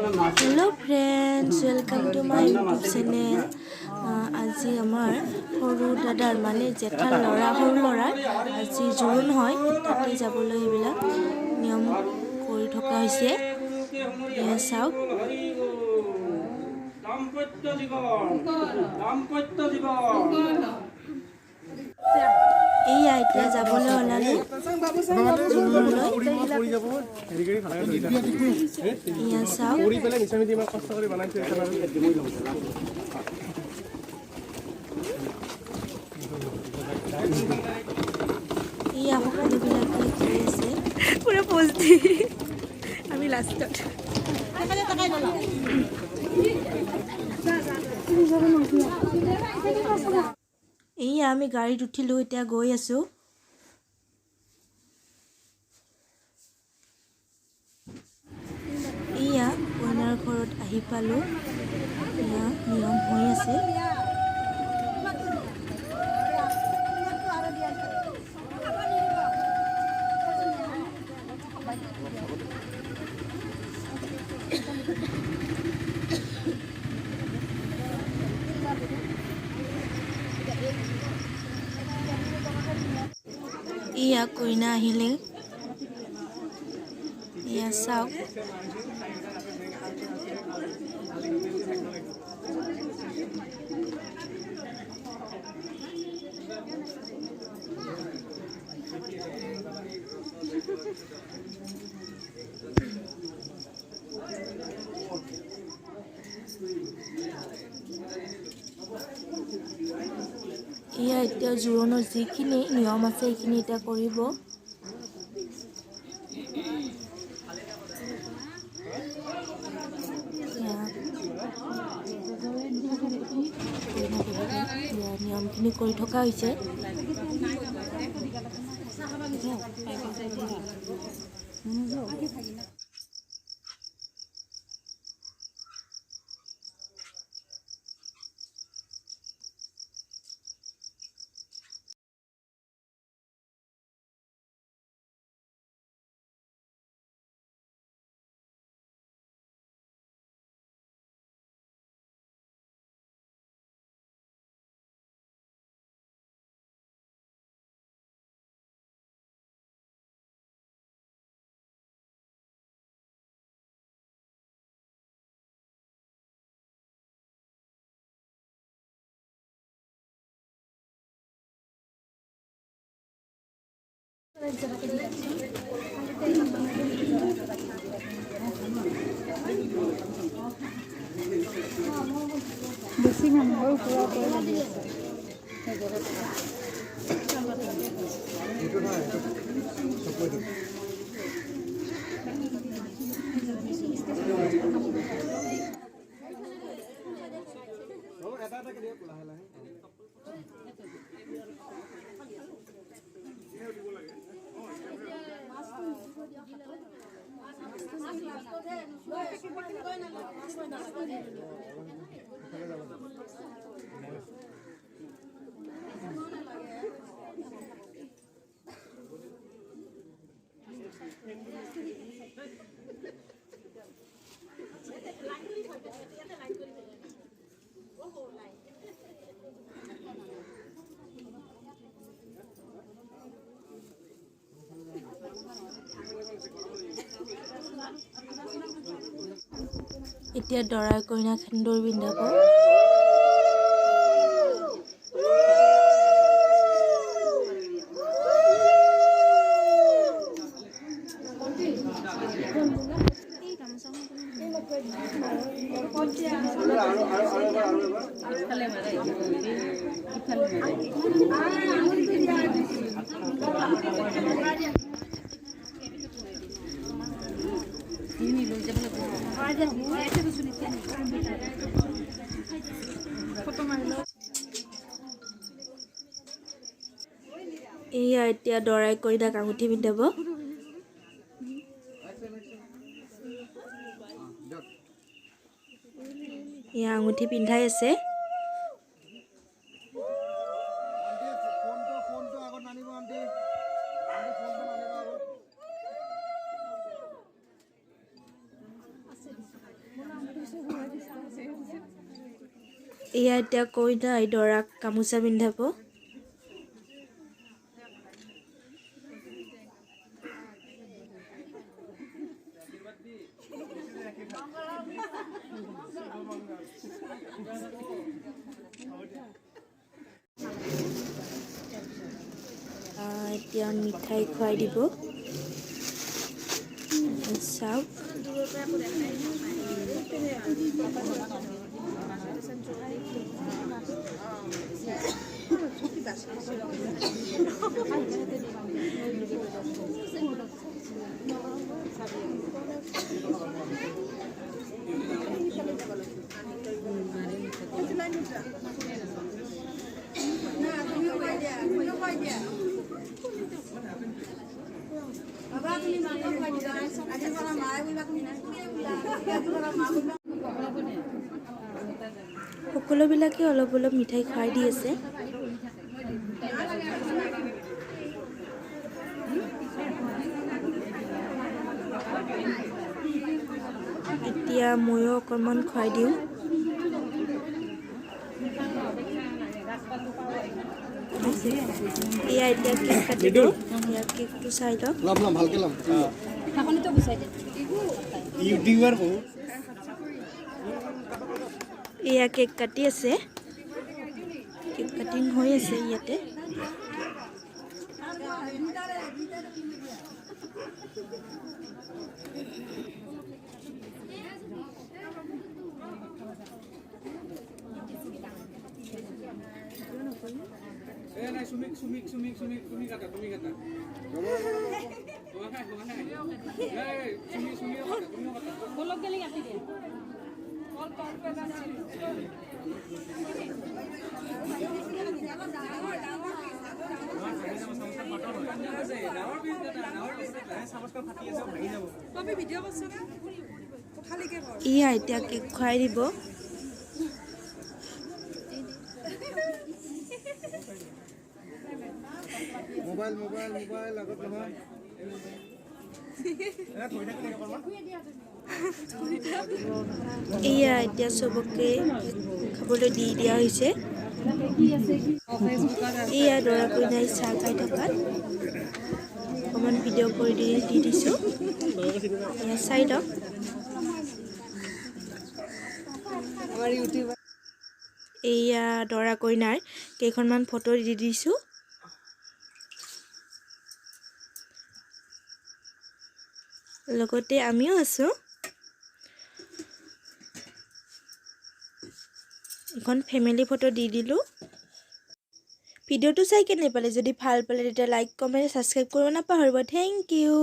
Hello friends, welcome to my YouTube channel. আজি আমাৰ সৰু দাদাৰ, মানে জেঠাৰ ল'ৰা, সৰু ল'ৰাৰ আজি জোৰোণ হয়। তাতে যাবলৈ এইবিলাক নিয়ম কৰি থকা হৈছে। এয়া চাওক। দাম্পত্য জীৱন, দাম্পত্য জীৱন। এইয়া এতিয়া যাবলৈ ওলালোঁ জোৰোণলৈ। এয়া চাওক। কৰি পেলাই মিছা মিছি ইমান কষ্ট কৰি বনাইছে এখন আৰু। এইয়া সকলোবিলাকে গৈ আছে। পুৰা পোজ দি আমি লাষ্টত। এইয়া আমি গাড়ীত উঠিলোঁ, এতিয়া গৈ আছোঁ। এইয়া কইনাৰ ঘৰত আহি পালোঁ। এয়া নিয়ম হৈ আছে। এইয়া কইনা আহিলে। এয়া চাওক। এয়া এতিয়া জোৰোণৰ যিখিনি নিয়ম আছে, সেইখিনি এতিয়া কৰিব। এয়া কইনা বহিব। এয়া নিয়মখিনি কৰি থকা হৈছে। বেছি মানুহৰ ওপৰত লাগি আছে। এটা এটাকে দিয়ক লাহে লাহে। এতিয়া দৰাই কইনাক সেন্দুৰ পিন্ধাব। আৰু আৰু আৰু এবাৰ, আৰু এবাৰ। এয়া এতিয়া দৰাই কইনাক আঙুঠি পিন্ধাব। এয়া আঙুঠি পিন্ধাই আছে। ফোনটো ফোনটো আগত নানিব আণ্টি, আণ্টি ফোনটো নানিব আগত। এয়া এতিয়া কইনাই দৰাক গামোচা পিন্ধাব। এতিয়া মিঠাই খুৱাই দিব, চাওক। সকলোবিলাকে অলপ অলপ মিঠাই খুৱাই দি আছে। এতিয়া ময়ো অকণমান খুৱাই দিওঁ। এয়া এতিয়া কেক কাটিব। এয়া কেকটো চাই লওক। ল'ম ল'ম, ভালকে ল'ম। ইউটিউবাৰ বহুত। এয়া কেক কাটি আছে, কেক কাটিং হৈ আছে ইয়াতে। এ নাই, চুমিক চুমিক চুমিক চুমিক, তুমি কাটা, তুমি কাটা। হোৱা নাই, হোৱা নাই। এই চুমি, চুমিও কাটা, তুমিও কাটা। এয়া এতিয়া কেক খুৱাই দিব। মোবাইল মোবাইল মোবাইল আগত নহয়। এয়া এতিয়া চবকে খাবলৈ দি দিয়া হৈছে। এয়া দৰা কইনাই চাহ খাই থকাত অকণমান ভিডিঅ' কৰি দি দি দিছোঁ। এয়া চাই লওক। এয়া দৰা কইনাৰ কেইখনমান ফটো দি দিছোঁ। লগতে আমিও আছোঁ। এখন ফেমিলি ফটো দি দিলোঁ। ভিডিঅ'টো চাই কেনে পালে? যদি ভাল পালে তেতিয়া লাইক, কমেণ্ট, ছাবস্ক্ৰাইব কৰিব নাপাহৰিব। Thank you.